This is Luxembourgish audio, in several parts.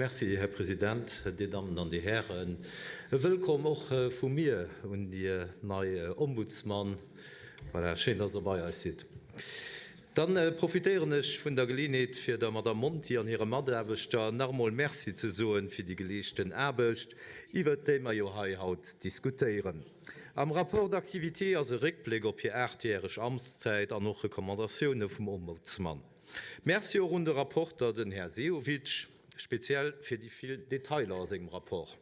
Merci, Här President, Dir Dammen an Dir Hären. E Wëllkomm och vu mir un Dir nei Ombudsman. Voilà, schéin, dass Der bei eis sidd. Dann profitéieren ech vun der Geleeënheet, fir der Madamm Monti an hire Mataarbechter nach emol Merci ze soen fir déi geleeschten Aarbecht, iwwert déi mer jo hei haut diskutéieren. Am Rapport d'activité ass e Réckbléck op hir aachtjäreg Amtszäit an och Recommandatioune vum Ombudsman. Merci och un de Rapporter, den Här Sehovic, speziell fir déi vill Detailer a sengem Rapport.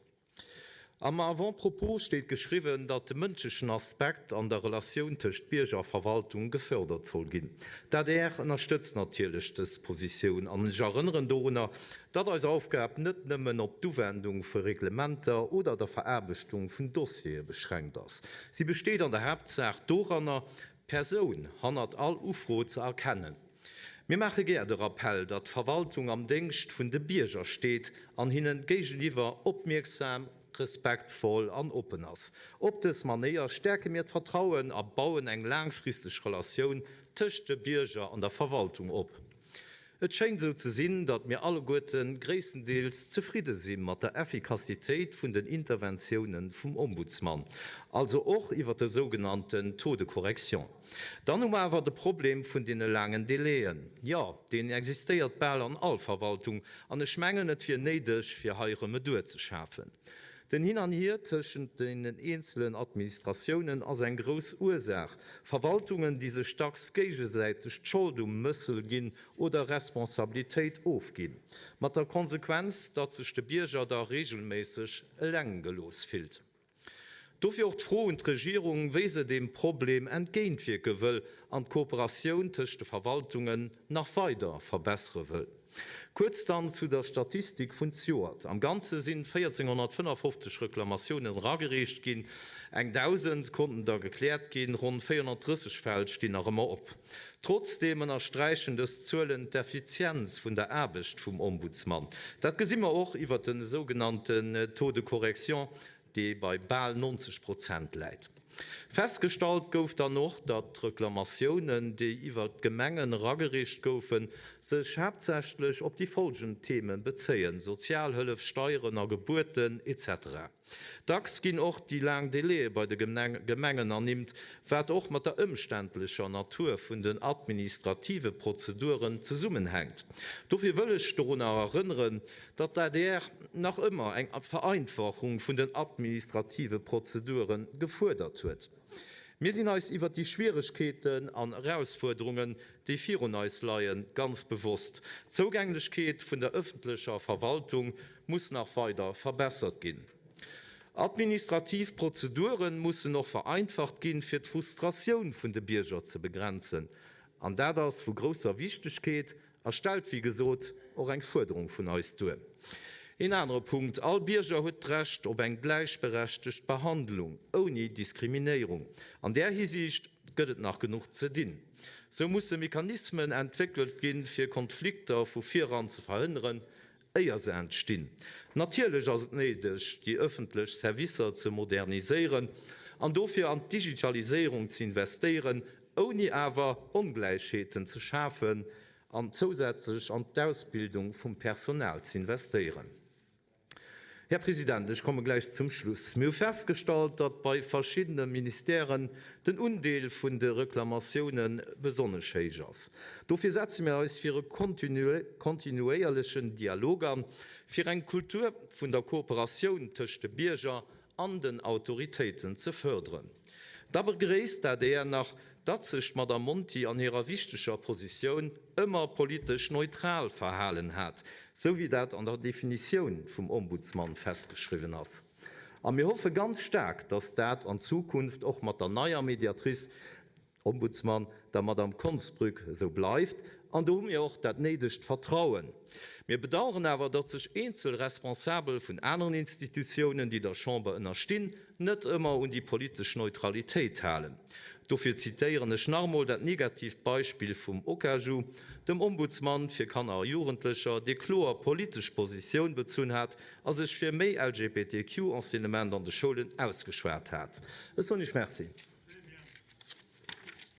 Am Avant-propos steet geschriwwen, datt de mënschlechen Aspekt an der Relatioun tëscht Bierger a Verwaltung gefördert soll ginn. D'adr ënnerstëtzt natierlech dës Positioun an ech erënneren dorunner, datt eis Aufgab net nëmmen op d'Uwendung vu Reglementer oder der Veraarbechtung vun Dossiere beschränkt ass. Si besteet an der Haaptsaach doranner, d'Persoun hannert all Ufro ze erkennen. Mir maache gär de Rappell, datt d'Verwaltung am Déngscht vun de Bierger steet an hinne géigeniwwer opmierksam, respektvoll an oppen ass. Op dës Manéier stäerke mir d'Vertrauen a bauen eng laangfristeg Relatioun tëscht de Bierger an der Verwaltung op. Et schéngt esou ze sinn, datt mir alleguerte gréisstendeels zefridde si mat der Effikassitéit vun den Interventiounen vum Ombudsman, also och iwwer de sougenannten Taux de correction. Dann hu mer awer de Problem vun deene laangen Délaiën. Jo, deen existéiert bal an all Verwaltung, an ech mengen, et wier néideg, fir hei Remedur ze schafen. Den Hin an Hier tëschent deenen eenzelen Administratiounen ass eng grouss Ursaach. Verwaltungen, déi sech dacks géigesäiteg d'Schold um Mëssel ginn oder Responsabilitéit ofginn. Mat der Konsequenz, datt sech de Bierger da reegelméisseg eleng gelooss fillt. Dofir och d'Fro un d'Regierung, wéi se deem Problem entgéintwierke wëll an d'Kooperatioun tëscht de Verwaltungen nach weider verbessere wëll. Kuerz dann zu der Statistik vun zjoert. Am Ganze sinn 1455 Reklamatiounen eragereecht ginn, eng 1.000 konnten der gekläert ginn, ronn 430 Fäll stinn nach ëmmer op. Trotzdeem ënnersträichen dës Zuelen d'Effizienz vun der Aarbecht vum Ombudsman. Dat gesi mer och iwwert de sougenannten Taux de correction, dee bei bal 90 Prozent läit. Festgestallt gouf dann och, datt d'Reklamatiounen, déi iwwert d'Gemengen eragereecht goufen, sech haaptsächlech op déi folgend Theme bezéien, Sozialhëllef, Steieren a Gebuerten, etc. Dacks ginn och déi laang Délaië bei de Gemengen ernimmt, wat och mat der ëmständlecher Natur vun den administrative Prozeduren zesummenhänkt. Dofir wëll ech dorunner erënneren, datt d'ADR nach ëmmer eng Vereinfachung vun den administrative Prozedure gefuerdert huet. Mir sinn eis iwwert déi Schwieregkeeten an Erausfuerderungen, déi virun eis leien, ganz bewosst. D'Zougänglechkeet vun der ëffentlecher Verwaltung muss nach weider verbessert ginn. Administrativ Prozedure mussen och vereinfacht ginn, fir d'Frustratioun vun de Bierger ze begrenzen. An dat ass vu grousser Wichtegkeet A stellt, wéi gesot, och eng Fuerderung vun eis duer. Een anere Punkt, All Bierger huet d'Recht op eng gläichberechtegt Behandlung, ouni Diskriminéierung. An där Hisiicht gëtt et nach genuch ze dinn. Sou musse Mechanismen entwéckelt ginn, fir Konflikter vu viran ze verhënneren, éier se entstinn. Natierlech ass et néideg, déi ëffentlech Servicer ze moderniséieren an dofir an d'Digitaliséierung ze investéieren, ouni awer Ongläichheeten ze schafen an zousätzlech an d'Ausbildung vum Personal ze investéieren. Här President, ech komme gläich zum Schluss. Mir hu festgestallt, datt bei verschiddene Ministèren den Undeel vun de Reklamatioune besonnesch héich ass. Dofir setze mir eis fir e kontinuéierlechen Dialog an, fir eng Kultur vun der Kooperatioun tëscht de Bierger an den Autoritéiten ze fërderen. Da begréisst d'ADR nach, datt sech d'Madame Monti an hirer wichteger Positioun ëmmer politesch neutral verhalen hat, sou wéi dat an der Definitioun vum Ombudsman festgeschriwwen ass. A mir hoffe ganz staark, datt dat an Zukunft och mat der neier Mediatrice, Ombudsman, der Madame Konsbrück, esou bleift. An do hu mir och dat néidegt Vertrauen. Mir bedauern awer, datt sech eenzel Responsabel vun aneren Institutiounen, déi der Chamber ënnerstinn, net ëmmer un déi politesch Neutralitéit halen. Dofir zitéieren ech nach emol dat negatiivt Beispill vum Okaju, dem Ombudsman fir Kanner a Jugendlecher, dee kloer politesch Positioun bezunn hat a sech fir méi LGBTQ-Enseignement an de Schoulen ausgeschwat hat. Ech soen Iech Merci.